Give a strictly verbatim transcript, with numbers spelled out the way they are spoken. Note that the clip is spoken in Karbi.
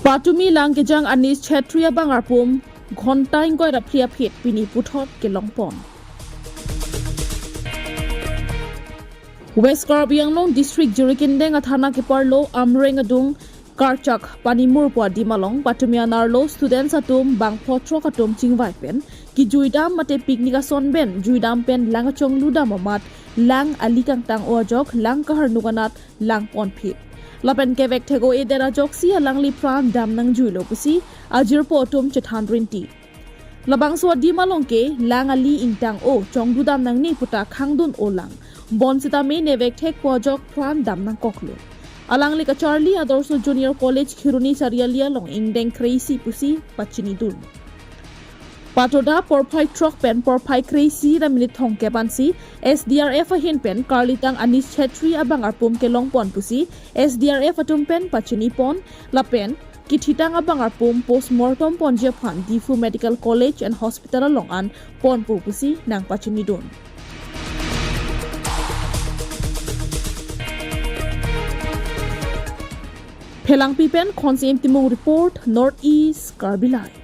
Patumi lang kejang Anish Chhetri abang arpum ghonta ingkoi ra phli aphi pini puthot kelongpon. West Karbi Anglong District Jirikindeng athana keparlo Amreng adung Karchak Panimur pu adim along patumi anerlo students atum bangpho throk atum chingvai pen kejuidam mate picnic ason pen juidam pen lang achonglu dam amat lang ali kangtang-o ajok lang kaharnuk anat langpon phit. Lapen kevek thek-o-e det ajoksi alangli pran dam nangjuilo pusi ajirpo atum chethan rinti. Labangso adim along ke lang ali ingtang-o chonglu dam nangne puta khangdun-o lang. Bonsitame nevek thek pu ajok pran dam nangkoklo. Alangli kacharli Adarsha Junior College Kheroni Chariali along ingdeng kre-isi pusi pachinidun. Patoda porphai throk pen porphai kre-isi ra minute thomkep ansi S D R F ahin pen karlitang Anish Chhetri abang arpum kelongpon pusi S D R F atum pen pachinipon lapen kithitang abang arpum postmortem ponji aphan Diphu Medical College and Hospital along an ponpo pusi nangpachinidun. Phelangpi pen Khonsi Timung report, North East Karbi Live.